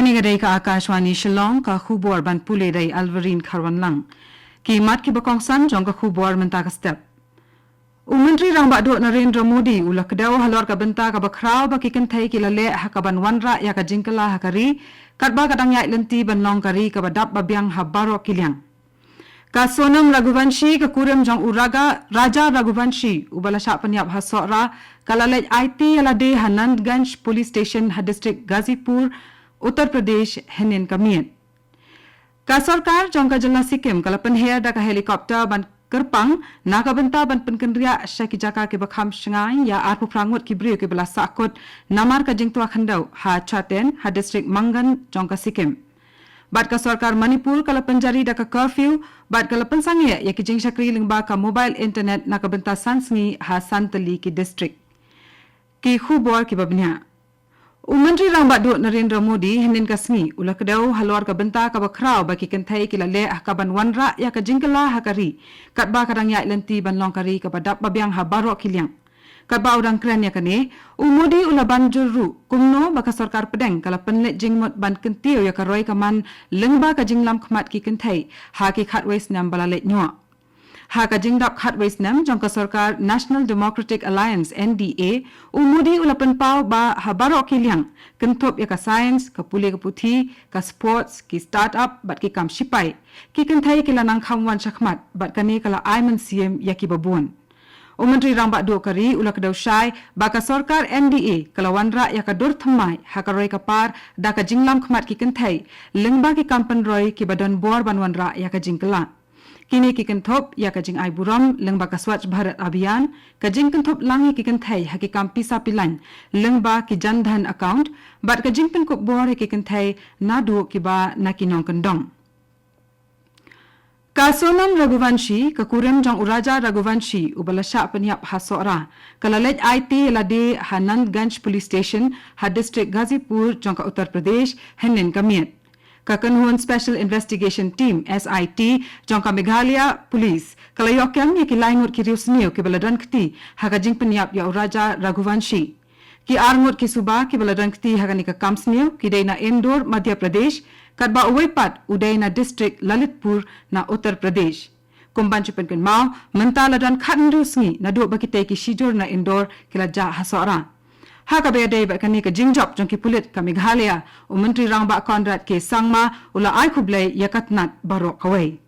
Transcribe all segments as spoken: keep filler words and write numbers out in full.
Kane ka dei ka Akashvani Shillong, ka khubor ban pule da i Alvarine Kharwanlang. Ki mat kiba kongsan jong ka khubor mynta ka step. U Myntri Rangbah Duh Narendra Modi u la kdew halor ka bynta kaba khraw ba ki kynthei ki la leh ha kaban wanrah ïa ka jingkylla ha ka ri, katba ka dang ïaid lynti ban long ka ri kaba dap ba biang ha baroh ki liang. Ka Sonam Raghuvanshi, ka kurim jong u Raja Raghuvanshi uba la shah pynïap ha Sohra, ka la leit aiti ïa lade ha Nandganj Police Station ha district Ghazipur, Uttar Pradesh, hynnin ka miet. Ka sorkar jong ka jylla Sikkim ka la pynher da ka helicopter ban kyrpang na ka bynta ban pynkynriah sha ki jaka kiba kham shngaiñ ïa arphew phra ngut ki briew kiba la sahkut namar ka jingtwa khyndew ha Chaten, ha district Mangan jong ka Sikkim. Bad ka sorkar Manipur ka la pynjari da ka curfew bad ka la pynsangeh ïa ki jingshakri lyngba ka mobile internet na ka bynta san sngi ha san tylli ki district. Ki khubor kiba bniah. U Myntri Rangbah Duh Narendra Modi hynnin ka sngi u la kdew halor ka bynta kaba khraw ba ki kynthei ki la leh ha kaban wanrah ïa ka jingkylla ha ka ri, katba ka dang ïaid lynti ban long ka ri kaba dap ba biang ha baroh ki liang. Katba u dang kren ïa kane, u Modi u la ban jur ruh kumno ba ka sorkar pdeng ka la pynleit jingmut ban kyntiew ïa ka roi ka man lyngba ka jinglam khmat ki kynthei ha ki khatwei snem ba la leit noh. Ha ka jingdap khatwei snem jong ka sorkar National Democratic Alliance, N D A, u Modi u la pynpaw ba ha baroh ki liang, kynthup ïa ka science, ka pule ka puthi, ka sports, ki start-up bad ki kam shipai, ki kynthei ki la nang kham wan shakhmat bad kane ka la ai mynsiem ïa kiba bun. U Myntri Rangbah Duh ka ri u la kdew shai ba ka sorkar N D A ka la wanrah ïa ka dur thymmai ha ka roi ka par da ka jinglam khmat ki kynthei lyngba ki kam pynroi kiba don bor ban wanrah ïa ka jingkylla. Kine ki kynthup ïa ka jingai burom lyngba ka Swachh Bharat Abhiyan, ka jingkynthup lang ïa ki kynthei ha ki kam pisa pilan lyngba ki Jan Dhan account, bad ka jingpynkup bor ïa ki kynthei naduh kiba na ki nongkyndong. Ka Sonam Raghuvanshi, ka kurim jong u Raja Raghuvanshi uba la shah pynïap ha Sohra, ka la leit aiti ïa lade ha Nandganj Police Station ha district Ghazipur jong ka Uttar Pradesh hynnin ka miet. Ka kynhun Special Investigation Team, S I T, jong ka Meghalaya Police ka la ïoh kem ïa ki lai ngut ki riewsniew kiba la don kti ha ka jingpynïap ïa u Raja Raghuvanshi. Ki ar ngut ki suba kiba la don kti ha kane ka kam sniew ki dei na Indore, Madhya Pradesh, katba uwei pat u dei na district Lalitpur na Uttar Pradesh. Kum ban shu pynkynmaw, mynta la don khathynriew sngi naduh ba kitei ki shijur na Indore ki la jah ha Sohra. Ha kaba ïadei bad kane ka jingjop jong ki pulit ka Meghalaya, u Myntri Rangbah Conrad K Sangma u la ai khublei ïa ka tnat baroh kawei.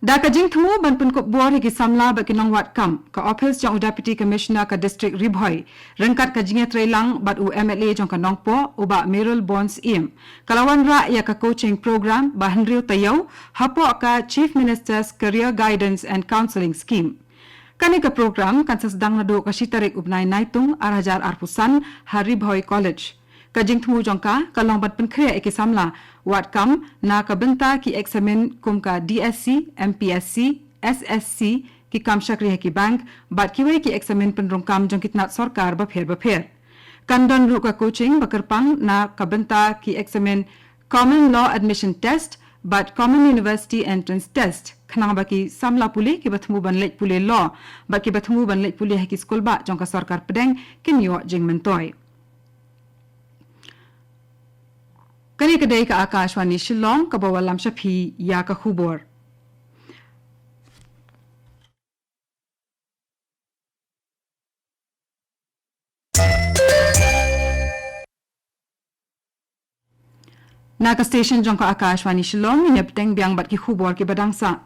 Da ka jingthmu ban pynkup bor ïa ki samla bad ki nongwad kam, ka ophis jong u Deputy Commissioner ka District Ri Bhoi ryngkat ka jingïatreilang bad u M L A jong ka Nongpoh, u Bah Mayralborn Syiem, ka la wanrah ïa ka coaching program ba hynriew taïew hapoh ka Chief Minister's Career Guidance and Counselling Scheme. Kane ka program kan sa sdang naduh ka shi tarik u bnai Naitung ar hajar arphew san ha Ri Bhoi College. Ka jingthmu jong ka ka long ban pynkhreh ïa ki samla wad kam na ka bynta ki eksamin kum ka D S C, M P S C, S S C, ki kam shakri ha ki bank bad kiwei ki eksamin pynrung kam jong ki tnat sorkar bapher bapher. Kan don ruh ka coaching ba kyrpang na ka bynta ki eksamin Common Law Admission Test bad Common University Entrance Test, khnang ba ki samla pule kiba thmu ban leit pule law bad kiba thmu ban leit pule ha ki skulbah jong ka sorkar pdeng kin ïoh jingmyntoi. Kane ka dei ka Akashvani Shillong kaba wallam sha phi ïa ka khubor. Na ka station jong ka Akashvani Shillong, ngin ïa bteng biang bad ki khubor kiba dang sah.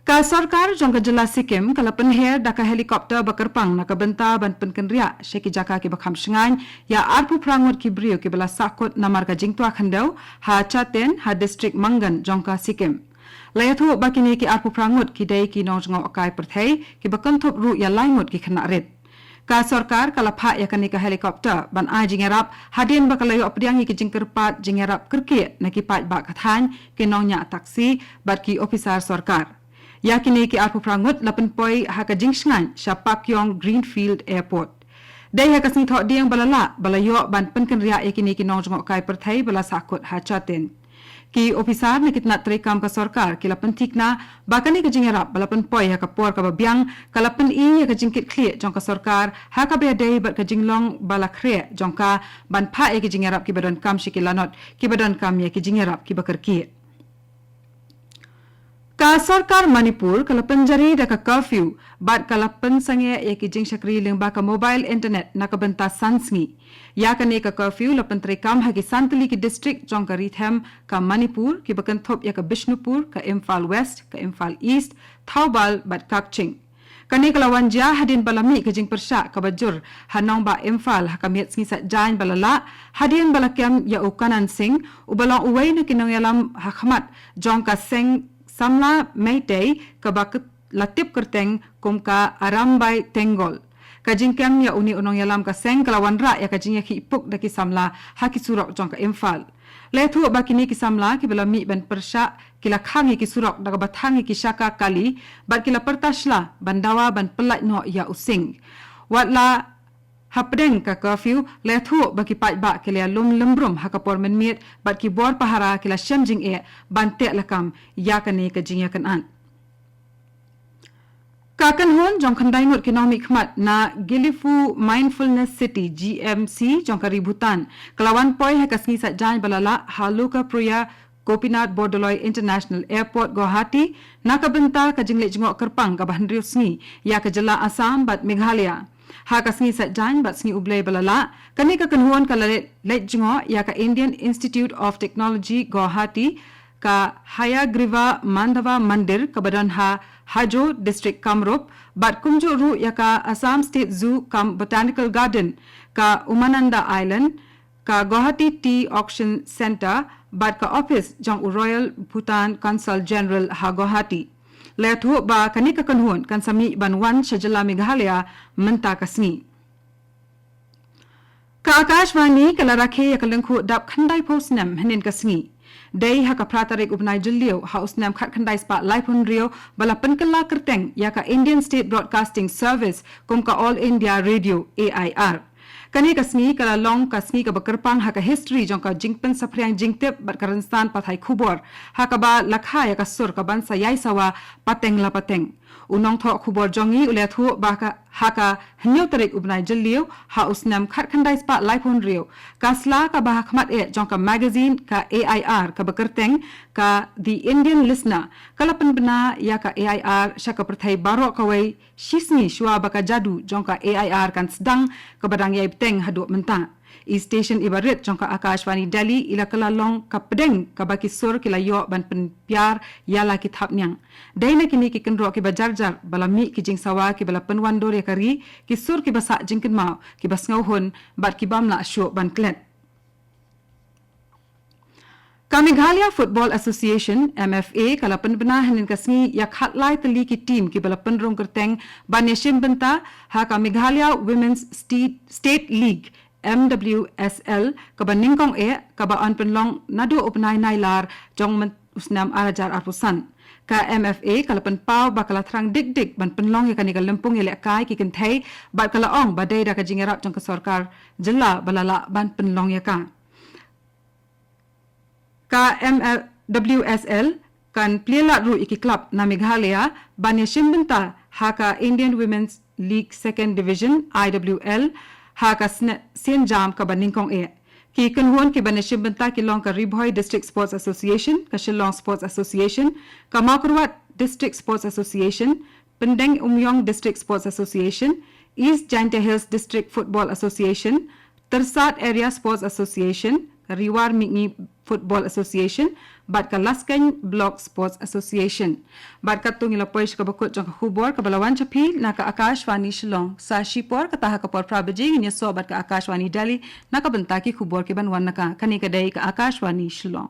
Ka sorkar jong ka jylla Sikkim ka la pynher da ka helicopter ba kyrpang na ka bynta ban pynkynriah sha ki jaka kiba kham shngaiñ ïa arphew phra ngut ki briew kiba la sahkut namar ka jingtwa khyndew ha Chaten, ha district Mangan jong ka Sikkim. La ïathuh ba kine ki arphew phra ngut ki dei ki nongjngohkai pyrthei kiba kynthup ruh ïa lai ngut ki khynnah rit. Ka sorkar ka la phah ïa kane ka helicopter ban ai jingïarap hadien ba ka la ïoh pdiang ïa ki jingkyrpad jingïarap kyrkieh na ki paidbah ka thaiñ, ki nongñiah taxi bad ki ophisar sorkar. Ïa kine ki arphew phra ngut la pynpoi ha ka jingshngaiñ sha Pakyong Greenfield Airport. Dei ha ka sngi Thohdieng ba la lah ba la ïoh ban pynkynriah ïa kine ki nongjngohkai pyrthei ba la sahkut ha Chaten. Ki ophisar na ki tnat treikam ka sorkar ki la pynthikna ba kane ka jingïarap ba la pynpoi ha ka por kaba biang ka la pyni ïa ka jingkitkhlieh jong ka sorkar ha kaba ïadei bad ka jinglong ba la khreh jong ka ban phah ïa ki jingïarap kiba donkam sha ki lanot kiba donkam ïa ki jingïarap kiba kyrkieh. Ka sorkar Manipur ka la pynjari da ka curfew bad ka la pynsangeh ïa ki jingshakri lyngba ka mobile internet na ka bynta san sngi. Ïa kane ka curfew la pyntreikam ha ki san tylli ki district jong ka ri them ka Manipur kiba kynthup ïa ka Bishnupur, ka Imphal West, ka Imphal East, Thoubal bad Kakching. Kane ka la wan jia hadien ba la mih ka jingpyrshah kaba jur ha nongbah Imphal ha ka miet sngi Saitjaiñ ba la lah hadien ba la kem ïa u Kanan Singh uba long uwei na ki nongïalam ha khmat jong ka seng samla Meitei kaba ket-, la tip kyrteng kum ka Arambai Tenggol. Ka jingkem ïa une u nongïalam ka seng ka la wanrah ïa ka jingïakhih puk da ki samla ha ki surok jong ka Imphal. La ïathuh ba kine ki samla kiba la mih ban pyrshah ki la khang ïa ki surok da kaba thang ïa ki shaka kali bad ki la pyrta shla ban dawa ban pyllait noh ïa u Singh. Wat la hapdeng ka curfew la ïathuh ba ki paidbah ki la ïalum lymbrum ha ka por mynmiet bad ki bor pahara ki la shem jingeh ban teh lakam ïa kane ka jingïakynad. Ka kynhun jong khyndai ngut ki nongmihkhmat na Gelephu Mindfulness City, G M C, jong ka ri Bhutan ka la wan poi ha ka sngi Saitjaiñ ba la lah ha Lokapriya Gopinath Bordoloi International Airport, Guwahati, na ka bynta ka jingleit jngoh kyrpang kaba hynriew sngi ïa ka jylla Assam bad Meghalaya. Ha ka sngi Saitjaiñ bad sngi U Blei ba la lah, kane ka kynhun ka la leit, leit jngoh ïa ka Indian Institute of Technology, Guwahati, ka Hayagriva Mandava Mandir kaba don ha Hajo, District Kamrup, bad kumjuh ruh ïa ka Assam State Zoo cum Botanical Garden, ka Umananda Island, ka Guwahati Tea Auction Centre, bad ka ophis jong u Royal Bhutan Consul General ha Guwahati. La ïathuh ba kane ka kynhun kan sa mih ban wan sha jylla Meghalaya mynta ka sngi. Ka Akashvani ka la rakhe ïa ka lyngkhuh dap khyndaiphew snem hynnin ka sngi. Dei ha ka phra tarik u bnai Jylliew ha u snem khatkhyndai spah laiphew hynriew ba la pynkylla kyrteng ïa ka Indian State Broadcasting Service kum ka All India Radio, A I R. Kane ka sngi ka la long ka sngi kaba kyrpang ha ka history jong ka jingpynsaphriang jingtip bad ka rynsan pathai khubor ha kaba la kha ïa ka sur kaban sa ïai sawa pateng la pateng. U nongthoh khubor jong ngi u la ïathuh ba ka, ha ka hynñiew tarik u bnai Jylliew ha u snem khatkhyndai spah laiphew hynriew, ka sla kaba ha khmat eh jong ka magazine ka A I R kaba kyrteng ka The Indian Listener ka la pynbna ïa ka A I R sha ka pyrthei baroh kawei, shisngi shuwa ba ka jadu jong ka A I R kan sdang, kaba dang ïai bteng haduh mynta. I station iba rit jong ka Akashvani Delhi i la kylla long ka pdeng kaba ki sur ki la ïoh ban pynpyar ïa la ki thapniang. Dei na kine ki kynroh kiba jarjar ba la mih ki jingsawa kiba la pynwandur ïa ka ri, ki sur kiba sah jingkynmaw, kiba sngewhun bad ki bym lah shuh ban klet. Ka Meghalaya Football Association, M F A, ka la pynbna hynnin ka sngi ïa khatlai tylli ki team kiba la pynrung kyrteng ban ïashim bynta ha ka Meghalaya Women's State, State League, M W S L, kaba nyngkong eh, kaba yn pynlong naduh u bnai Nailar jong u snem ar hajar arphew san. Ka M F A ka la pynpaw ba ka la thrang dik dik ban pynlong ïa kane ka lympung ïalehkai ki kynthei bad ka la ong ba dei da ka jingïarap jong ka sorkar jylla ba la lah ban pynlong ïa ka. Ka M L W S L kan plie lad ruh ïa ki club na Meghalaya ban ïashim bynta ha ka Indian Women's League Second Division, I W L, ha ka sne-, sienjam kaba nyngkong eh. Ki kynhun kiban ïashim bynta ki long ka Ri Bhoi District Sports Association, ka Shillong Sports Association, ka Mawkyrwat District Sports Association, Pyndengumiong District Sports Association, East Jaintia Hills District Football Association, Tyrsad Area Sports Association, ka Ri War Mihngi Football Association, bad ka Laskein Block Sports Association. Bad katto ngi la poi sha kaba kut jong ka khubor kaba la wan sha phi na ka Akashvani Shillong. Sa shipor kata ha ka por phra baje ngin ïasoh bad ka Akashvani Delhi na ka bynta ki khubor kiban wan na ka. Kane ka dei ka Akashvani Shillong.